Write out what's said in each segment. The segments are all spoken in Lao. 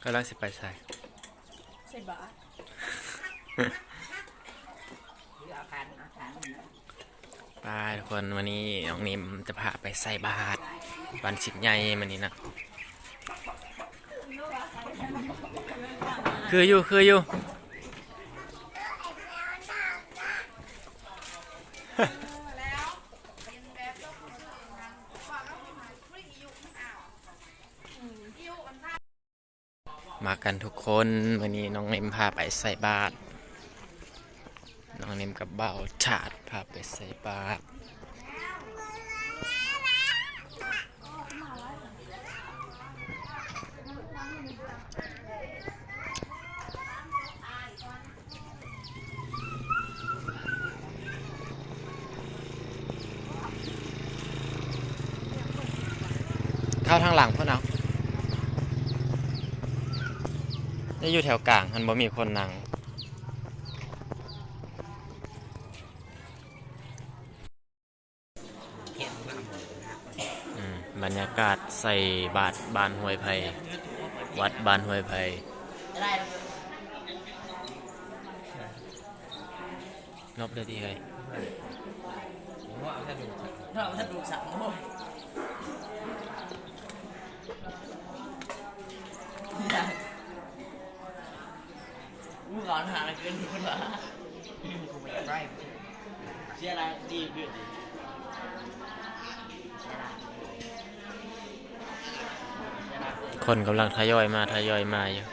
ກຳລັງຊິໄປໃສ? ໃສ່ບາດ. ໄປທຸກຄົນ, ມື້ນີ້ນ້ອງນິມຈະພາໄປໃສ່ບາດວັນສິນໃຫຍ່ມື້ນີ້ນະ. ຄືຢູ່ ຄືຢູ່. ມາກັນທຸກຄົນ, ມື້ນີ້ນ້ອງນິມພາໄປໃສ່ບາດ, ນ້ອງນິມກັບບ່າວທາດພາໄປໃສ່ບາດ. ເຂົ້າທາງຫຼັງພຸ້ນເອົາ, ໄດ້ຢູ່ແຖວກາງຫັ້ນ ບໍ່ມີຄົນນັ່ງ. ອືມ ບັນຍາກາດໃສ່ບາດບ້ານຫ້ວຍໄຜ່, ວັດບ້ານຫ້ວຍໄຜ່. ນົບເດີຕິເອີຍ. ຄົນກຳລັງທະຍອຍມາ ທະຍອຍມາຢູ່.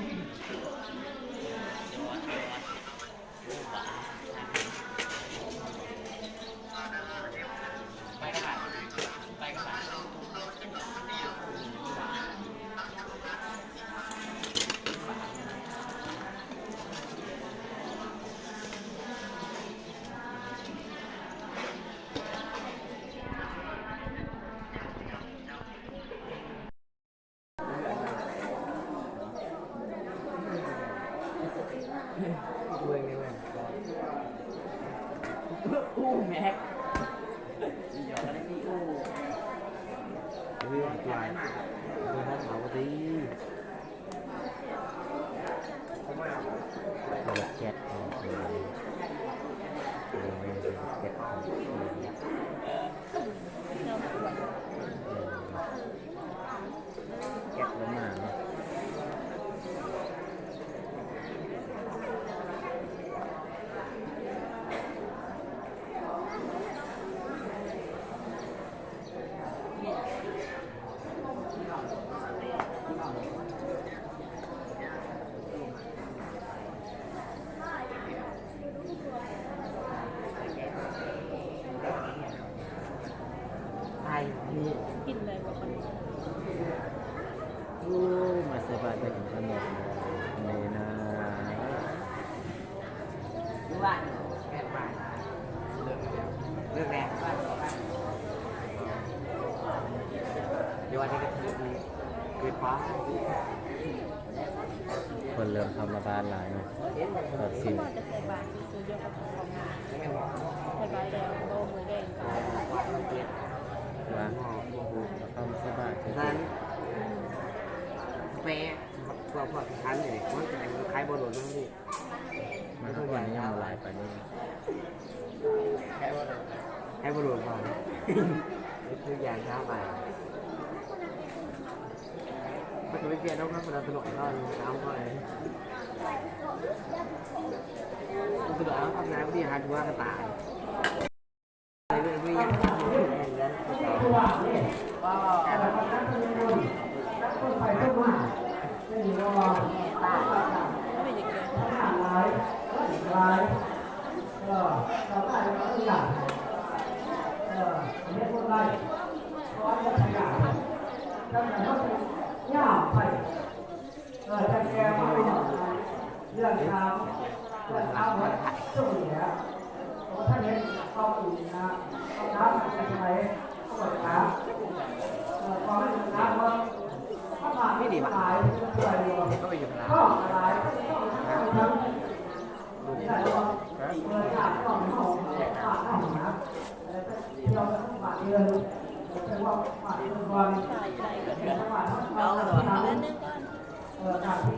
ແກັບລົງມາເນາະ. ກິນໄດ້ບໍ່ປານໃດ? ໂອ້ ມາໃສ່ບາດໄດ້ກິນຂະໜົມນີ້ນະ. ເລີກແລ້ວ ດຽວອັນນີ້ກໍຖືກນີ້ ເກີດໄປ. ຄົນເລີ່ມເຂົ້າມາບ້ານຫຼາຍເນາະ ຕອນສິ້ນ. ວ່າ ເຂົ້າມາສະບາຍ ແປ ພວກ ພວກທີ່ທັນນີ້ ມັນກໍຍັງຂາຍບໍ່ໂດນເນາະ. ມັນກໍຍັງບໍ່ຫຼາຍປານນີ້. ໃຫ້ບໍ່ໂດນ ໃຫ້ບໍ່ໂດນພໍ ຄືຢ່າງຊາວໄປ ມັນກໍໄປປ່ຽນເອົາ ມັນກໍຕະຫຼົກເນາະ ເອົາກ່ອນ ຕະຫຼົກເອົາ ທຳນາຍບໍ່ດີ ຫາຕົວກໍຕາຍ. ເອີ ຕາມທີ່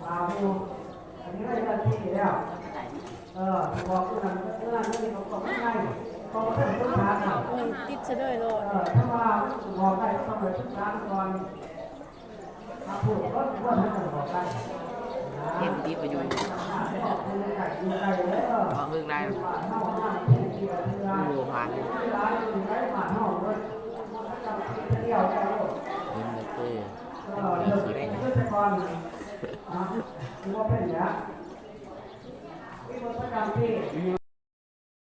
ຕາມຢູ່ ອັນນີ້ໄດ້ເດືອນສີ່ແລ້ວ ເອີ ບອກຜູ້ນັ້ນຜູ້ນັ້ນນີ້ ເຂົາກໍບໍ່ໄດ້ ເຂົາກໍໄດ້ປຶກສາກັນ ເອີ ຕິດຊະເດີຍໂລດ ເອີ ຖ້າວ່າບອກໄດ້ ກໍຕ້ອງໄດ້ປຶກສາກັນກ່ອນ ຖ້າຜູ້ຄົນບໍ່ທັນບອກໄດ້ ເຮັດດີປະໂຫຍດ ບໍ່ເລິກໄດ້ ໂອ້ ຜ່ານຢູ່ ເຫັນແລ້ວເດ້ ເອີ ເລີກໄດ້ ເອີ ບໍ່ເປັນຫຍັງ ເ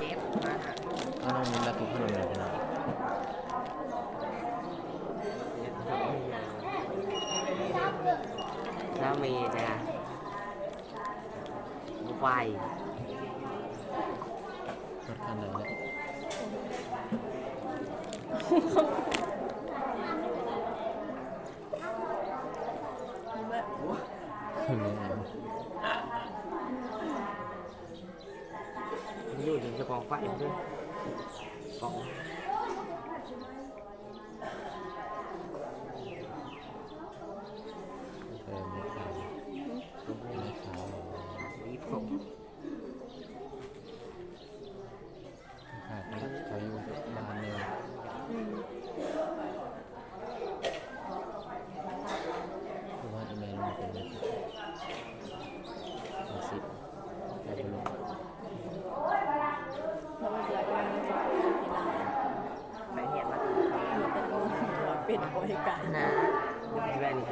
ຈັບມາ ເອົາ ນ້ອງມິນລາກິນຂະໜົມແລ້ວພີ່ນ້ອງ ລາເມນນະ ບໍ່ໄປ ຮອດຂັ້ນໃດແລ້ວ? ແມ່ນ ມັນຢູ່ທີ່ເຈົ້າຂອງໄຟເດີ ຂອງ ເອີ ມີຂາວ ມີຂາວ ມີຜົມ ຂາດ ຂາດຢູ່ບ້ານເດີ ອືມ ຄືວ່າອີເມລມັນເປັນ ເປັນສິບ ໄດ້ຢູ່ ໄປຮຽນມາ ເປັນບໍລິການນະ ແບບນີ້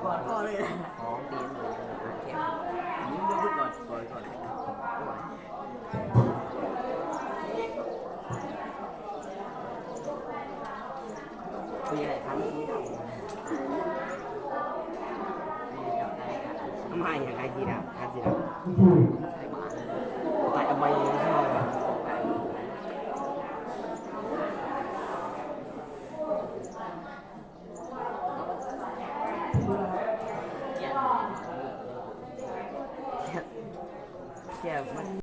ພໍເລີຍ ມາຫຍັງ ໄອ້ສີດຳ ໄອ້ສີດຳ ໄປເອົາໃບ ເ